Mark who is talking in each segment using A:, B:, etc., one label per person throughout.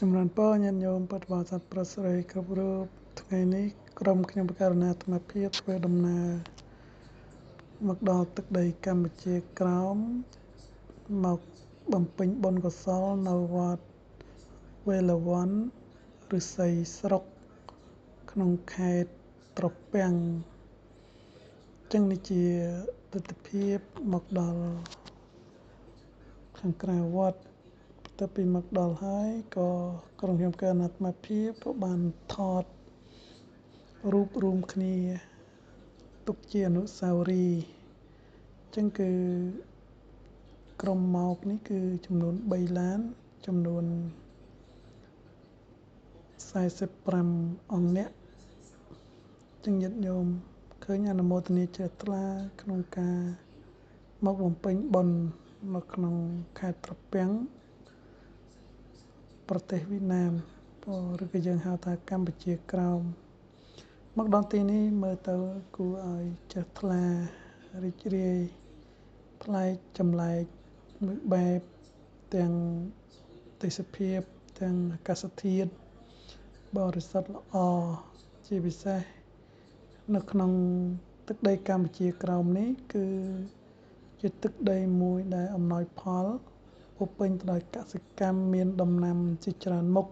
A: ចម្រើនពរញាតិញោមពុទ្ធបរិស័ទប្រុសស្រីគ្រប់រូបថ្ងៃនេះក្រុមខ្ញុំបករណាអាត្មាភាពធ្វើដំណើរមកដល់ទឹកដីកម្ពុជាក្រោមមកបំពេញបុណ្យកុសលនៅវត្តវេលវ័នឫស្សីស្រុកក្នុងខេត្តត្រពាំងចឹងនេះជាទិដ្ឋភាពមកដល់ខាងក្រៅវត្តទៅពីមកដល់ហើយក៏ក្រុមខ្ញុំកណ្ណាអាត្មាភាពក៏បានថតរូបរួមគ្នាទុកជាអនុស្សាវរីយ៍ចឹងគឺក្រុមមកនេះគឺចំនួន3ឡានចំនួន45អង្គនាក់ចឹងញាតិញោមឃើញអនុមោទនាជ្រះថ្លាក្នុងការមកបំពេញបុណ្យនៅក្នុងខេត្តត្រពាំងប្រទេសវៀតណាមឬក៏យើងហៅថាកម្ពុជាក្រោមមកដល់ទីនេះមើលទៅគួរឲ្យជ្រះថ្លារីករាយប្លែកចម្លែកមួយបែបទាំងទេសភាពទាំងអាកាសធាតុបរិសុទ្ធល្អជាពិសេសនៅក្នុងទឹកដីកម្ពុជាក្រោមនេះគឺជាទឹកដីមួយដែលអំណោយផលពោពេញទៅដោយកសិកម្មមានដំណាំជាច្រើនមុខ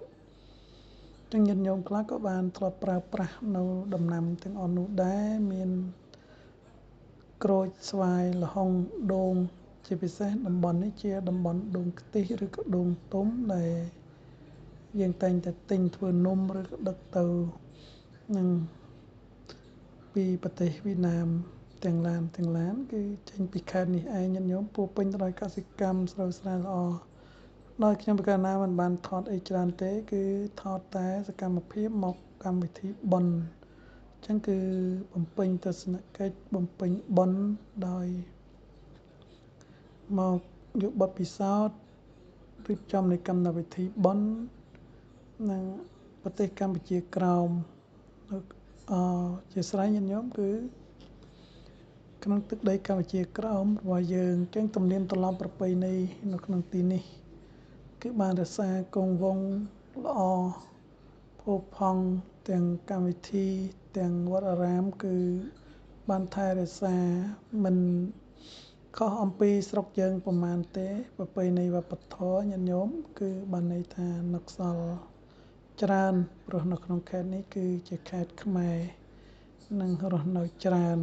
A: ចឹងញាតិញោមខ្លះក៏បានធ្លាប់ប្រើប្រាស់នៅដំណាំទាំងអស់នោះដែរមានក្រូចស្វាយល្ហុងដូងជាពិសេសតំបន់នេះជាតំបន់ដូងខ្ទិះឬក៏ដូងទុំដែលយើងតែងតែទិញធ្វើនំឬក៏ដឹកទៅនឹងពីប្រទេសវៀតណាមទាំងឡានគឺចេញពីខេត្តនេះឯងញាតិញោមពោពេញទៅដោយកសិកម្មស្រូវស្រែល្អដោយខ្ញុំបកណាមិនបានថតអីច្រើនទេគឺថតតែសកម្មភាពមកកម្មវិធីបុណ្យអញ្ចឹងគឺបំពេញទស្សនកិច្ចបំពេញបុណ្យដោយមកយកបទពិសោធន៍រៀបចំនៃកម្មវិធីបុណ្យនិងប្រទេសកម្ពុជាក្រោមជាស្រ័យញាតិញោមគឺក្នុងទឹកដីកម្ពុជាក្រោមរបស់យើងចឹងទំនៀមទម្លាប់ប្រពៃណីនៅក្នុងទីនេះគឺបានរក្សាគង់វង្សល្អផូរផង់ទាំងកម្មវិធីទាំងវត្តអារាមគឺបានថែរក្សាមិនខុសអំពីស្រុកយើងប្រមាណទេប្រពៃណីវប្បធម៌ញាតិញោមគឺបានន័យថានឹកសល់ច្រើនព្រោះនៅក្នុងខេត្តនេះគឺជាខេត្តខ្មែរនិងរស់នៅច្រើន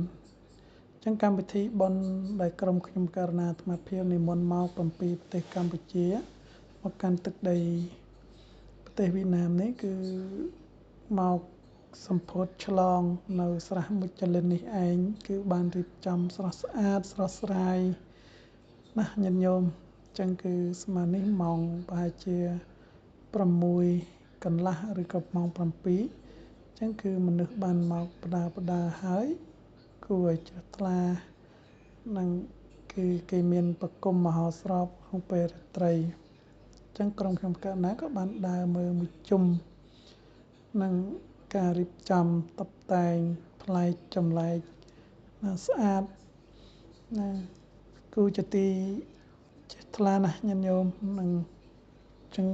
A: ចឹងកម្មវិធីបុណ្យដែលក្រុមខ្ញុំករណាអាត្មាភាពនិមន្តមកអំពីប្រទេសកម្ពុជាមកកាន់ទឹកដីប្រទេសវៀតណាមនេះគឺមកសម្ពោធឆ្លងនៅស្រះមុជលិននេះឯងគឺបានរៀបចំស្រស់ស្អាតស្រស់ស្រាយណាស់ញាតិញោមចឹងគឺស្មាននេះម៉ោងប្រហែលជា6កន្លះឬក៏ម៉ោង7ចឹងគឺមនុស្សបានមកបដាហើយគួរឲ្យជ្រះថ្លានិងគឺគេមានប្រគំមហោស្រពក្នុងពេលរាត្រីចឹងក្រុមខ្ញុំកណ្ណាក៏បានដើរមើលមួយជុំនិងការរៀបចំតុបតែងប្លែកចម្លែកណាស្អាតណាគូជាទីជ្រះថ្លាណាស់ញាតិញោមនិងចឹង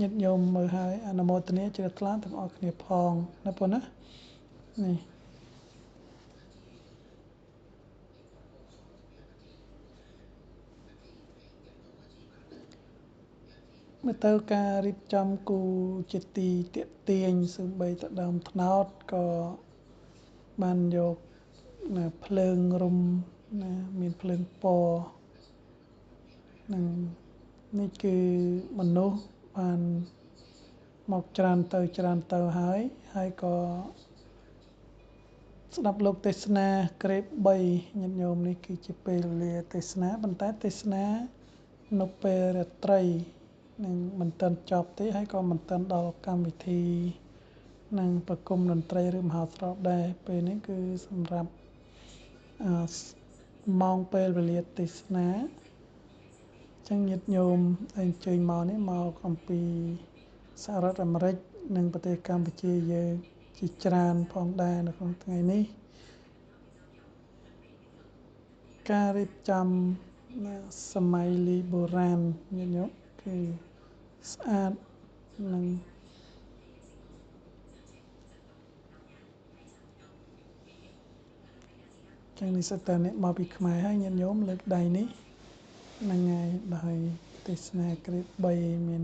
A: ញាតិញោមមើលហើយអនុមោទនាជ្រះថ្លាទាំងអស់គ្នាផងណាបងណានេះមើលទៅការរៀបចំគូជាទីទាក់ទាញសូម្បីតែដើមត្នោតក៏បានយកណាភ្លើងរុំណាមានភ្លើងពណ៌និងនេះគឺមនុស្សបានមកច្រើនទៅហើយក៏ស្ដាប់លោកទេសនាក្រេប3ញាតិញោមនេះគឺជាពេលវេលាទេសនាប៉ុន្តែទេសនានៅពេលរាត្រីនឹងមិនទាន់ចប់ទេហើយក៏មិនទាន់ដល់កម្មវិធីនឹងប្រគំតន្ត្រីឬមហោស្រពដែរពេលនេះគឺសម្រាប់ម៉ោងពេលវេលាទេសនាចឹងញាតិញោមអញ្ជើញមកនេះមកអំពីសហរដ្ឋអាមេរិកនិងប្រទេសកម្ពុជាយើងជាច្រើនផងដែរនៅក្នុងថ្ងៃនេះការរៀបចំសម័យលីបុរាណញាតិញោមគឺស្អាត នឹងចឹងនេះសិតតើអ្នកមកពីខ្មែរហើយញាតិញោមលើកដៃនេះហ្នឹងហើយដោយទេសនាគ្រា3មាន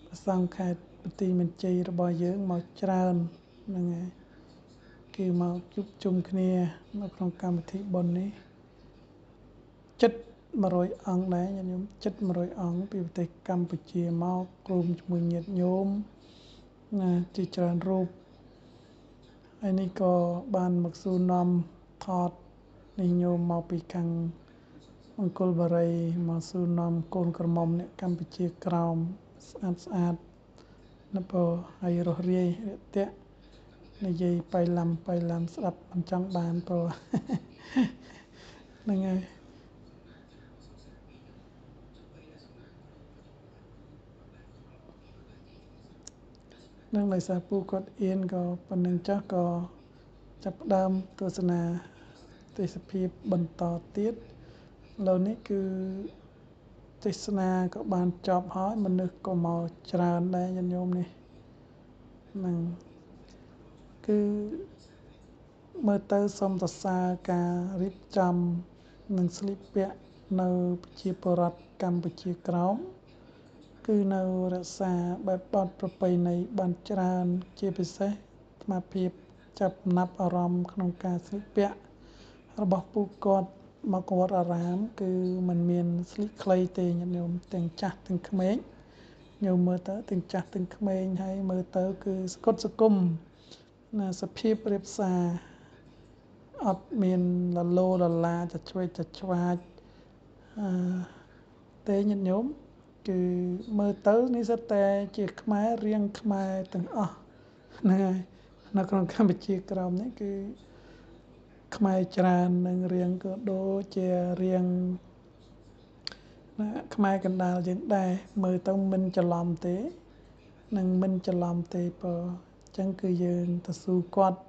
A: ព្រះសង្ឃខេត្តបន្ទាយមានជ័យរបស់យើងមកច្រើនហ្នឹងហើយគឺមកជួបជុំគ្នានៅក្នុងកម្មវិធីបុណ្យនេះជិត100អង្គដែរញាតិញោមជិត100អង្គពីប្រទេសកម្ពុជាមករួមជាមួយញាតិញោមណាជាច្រើនរូបហើយនេះក៏បានមកសួរនាំថតនេះញោមមកពីខាងមង្គលបុរីមកសួរនាំកូនក្រមុំអ្នកកម្ពុជាក្រោមស្អាតស្អាតណាបើហើយរស់រាយរាក់ទាក់និយាយបៃឡាំបៃឡាំស្ដាប់មិនចង់បានព្រោះហ្នឹងហើយនឹងដោយសារពូគាត់អៀនក៏ប៉ុណ្្នឹងចាស់ក៏ចាប់ផ្ដើមទស្សនាទេសភាពបន្តទៀតឥឡូវនេះគឺទេសនាក៏បានចប់ហើយមនុស្សក៏មកច្រើនដែរញាតិញោមនេះហ្នឹងគឺមើលទៅសូមសរសើរការរៀបចំនិងស្លៀកពាក់នៅប្រជាពលរដ្ឋកម្ពុជាក្រោមគឺនៅរក្សាបែបបទប្រពៃណីបានច្រើនជាពិសេសអាត្មាភាពចាប់ណាប់អារម្មណ៍ក្នុងការស្លៀកពាក់របស់ពួកគាត់មកវត្តអារាមគឺมันមានស្លៀកខ្លីទេញាតិញោមទាំងចាស់ទាំងក្មេងញោមមើលទៅទាំងចាស់ទាំងក្មេងហើយមើលទៅគឺសកត់សង្គមណាសភាពរៀបសារអត់មានលលោលឡាចឆ្វេងចឆ្វាចអឺទេញាតិញោមគឺមើលទៅនេះសុទ្ធតែជាខ្មែររៀងខ្មែរទាំងអស់ហ្នឹងហើយនៅក្នុងកម្ពុជាក្រោមនេះគឺខ្មែរច្រើននឹងរៀងក៏ដូចជារៀងណាខ្មែរកណ្ដាលយើងដែរមើលទៅមិនច្រឡំទេនឹងមិនច្រឡំទេបើអញ្ចឹងគឺយើងទៅស៊ូគាត់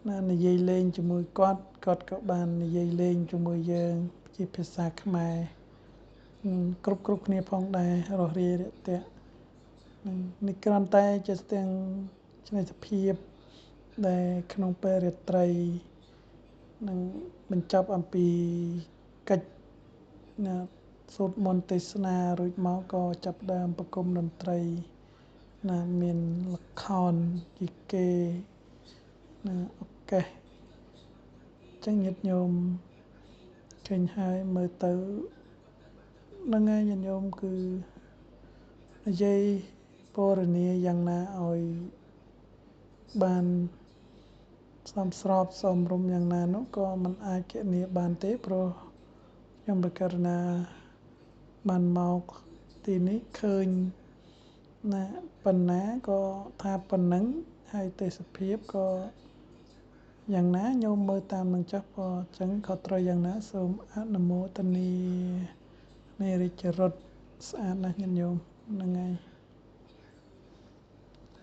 A: ណានិយាយលេងជាមួយគាត់គាត់ក៏បាននិយាយលេងជាមួយយើងជាភាសាខ្មែរគ្រប់គ្រប់គ្នាផងដែររស់រាយរាក់ទាក់នឹងនេះគ្រាន់តែជាស្ទាំងឆ្នៃសភាពដែលក្នុងពេលរាត្រីនឹងបញ្ចប់អំពីកិច្ចណាសូត្រមន្តទេសនារួចមកក៏ចាប់ដើមប្រគំតន្ត្រីណាមានល្ខោនយីកេណាអូកេចឹងញាតិញោមឃើញហើយមើលទៅហ្នឹងហើយញាតិញោមគឺនិយាយពរនាយ៉ាងណាឲ្យបានសមស្របសមរម្យយ៉ាងណានោះក៏មិនអាចគណនាបានទេព្រោះខ្ញុំបករណាបានមកទីនេះឃើញណាប៉ុណ្ណាក៏ថាប៉ុណ្ណឹងហើយទេសភាពក៏យ៉ាងណាញោមមើលតាមនឹងចាស់ក៏អញ្ចឹងក៏ត្រូវយ៉ាងណាសូមអនុមោទនានៃរាជរត់ស្អាតណាស់ញាតិញោមហ្នឹងហើយ។